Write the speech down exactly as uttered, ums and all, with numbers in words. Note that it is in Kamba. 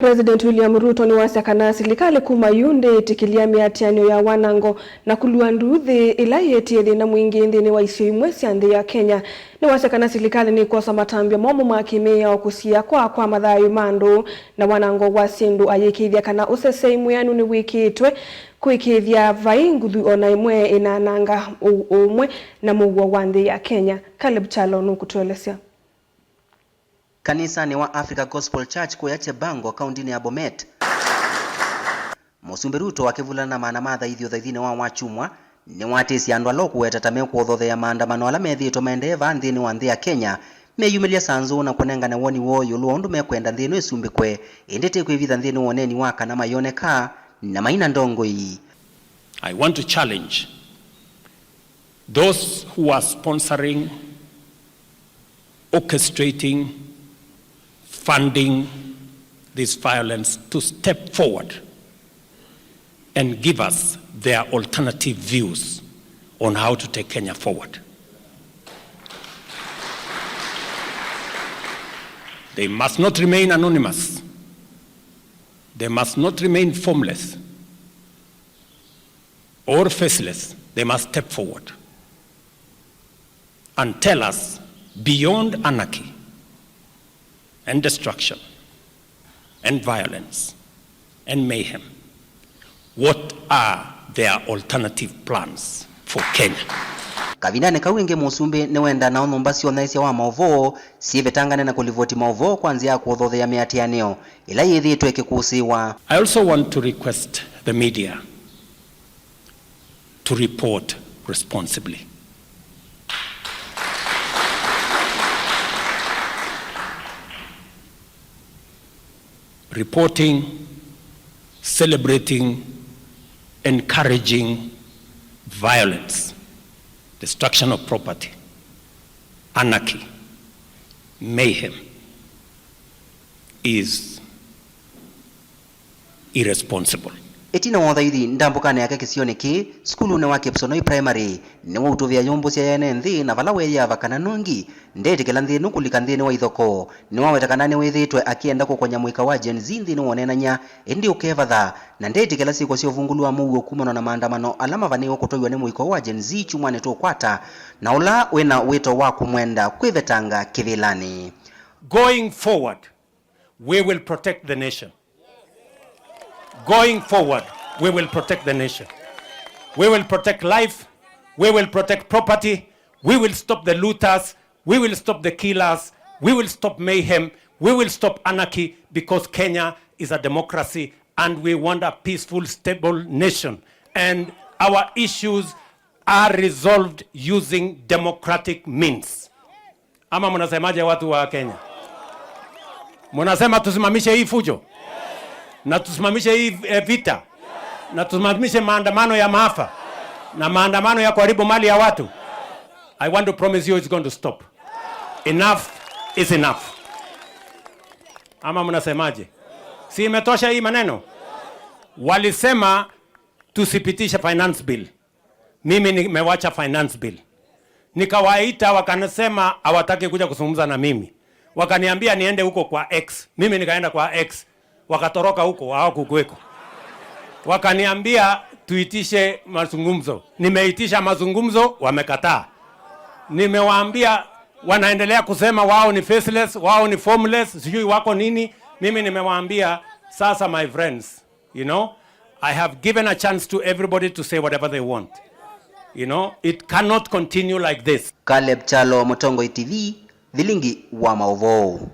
President William Ruto nĩwasya kana silikalĩ kuma yu ndĩĩtĩkĩlya mĩatĩanĩo ya wanango na kũlua nduuthĩ ĩla ĩetie thĩna mwingĩ nthĩnĩ wa isio imwe sya nthĩ ya Kenya. Nĩwasya kana silikalĩ nĩkwosa matambya momũ ma kĩmĩao kũsiĩĩa kwaa kwa mathayũ ma andũ na wanango wa syĩndũ, ayĩkĩĩthya kana ũsesei mwĩanu nĩwĩkĩĩtwe kũĩkĩĩthya vai nguthu o na ĩmwe ĩnaananga ũ-, ũũmwe na mũuo wa nthĩ ya Kenya. Caleb Kyalo nũkũtũelesya. Kanisanĩ wa Africa Gospel Church kũya Chebango, kaũntĩnĩ ya Bomet, Mũsumbĩ Ruto akĩvulana na maana ma athaaithi ũthaithinĩ wa wakyumwa, nĩwatĩsye andũ ala ũkũweta ta mekũothothea maandamano ala methĩĩtwe maendee vaa nthĩnĩ wa nthĩ ya Kenya meyumĩlye saa nzũũ na kũnengane woni woo ĩũlũ wa ũndũ mekwenda nthĩ ĩno ĩsumbĩkwe, ĩndĩ ti kwĩvitha nthĩnĩ wa ũneeni wa kana mayoneka na maina ndongoi. I want to challenge those who are sponsoring, orchestrating, funding this violence to step forward and give us their alternative views on how to take Kenya forward. They must not remain anonymous. They must not remain formless or faceless. They must step forward and tell us, beyond anarchy and destruction and violence and mayhem, what are their alternative plans for Kenya? Kavindanĩ kau ĩngĩ, mũsumbĩ nĩwenda nao nyũmba sya ũnyaĩĩsya wa maũvoo syĩvetangane na kũlivoti maũvoo kwa nzĩa ya kũothothea mĩatĩanĩo ĩla yĩthĩĩtwe ĩkĩkũsĩĩwa. I also want to request the media to report responsibly. Reporting, celebrating, encouraging violence, destruction of property, anarchy, mayhem is irresponsible. Ĩtina wa ũthaithi ndambũkanĩ yake kĩsionĩ kĩĩ, sukulunĩ wa Kipsonoi Primary, nĩwautũvĩa yũmbũsya ene nthĩ na vala weeyĩava kana nũngi ndeetĩkĩla nthĩ ĩno kũlika nthĩnĩ wa ithokoo. Nĩwaweta kana nĩwĩthĩĩtwe akĩenda kũkony'a mũika wa Gen Z nthĩnĩ wa ũneenany'a, ĩndĩ ũkevatha, na ndeetĩkĩla syĩko sya ũvungũlu wa mũuo kumana na maandamano ala mavanĩĩwe kũtwaiwa nĩ mũika wa Gen Z kyumwanĩ tũũkwata, na ũla wĩ na wĩto wa kũmwenda kwĩvetanga kĩvĩlanĩ. Going forward, we will protect the nation. Going forward, we will protect the nation. We will protect life. We will protect property. We will stop the looters. We will stop the killers. We will stop mayhem. We will stop anarchy because Kenya is a democracy and we want a peaceful, stable nation. And our issues are resolved using democratic means. Ama mnasemaje, watu wa Kenya? Mnasema tusimamishe hii fujo? Na tusimamishe hii, eh, vita? Na tusimamishe maandamano ya maafa? Na maandamano ya kuharibu mali ya watu? I want to promise you it's going to stop. Enough is enough. Ama mnasemaje? Si imetosha hii maneno? Walisema tusipitishe finance bill. Mimi nimewacha finance bill. Nikawaita, wakanasema hawataki kuja kuzungumza na mimi. Wakaniambia niende huko kwa X. Mimi nikaenda kwa X. Wakatoroka huko, hawakukuweko. Wakaniambia tuitishe mazungumzo. Nimeitisha mazungumzo, wamekataa. Nimewaambia, wanaendelea kusema wao ni faceless, wao ni formless, sijui wako nini. Mimi nimewaambia, sasa, my friends, you know, I have given a chance to everybody to say whatever they want. You know, it cannot continue like this. Caleb Kyalo, Mũtongoi T V, Vilingi wa Maũvoo.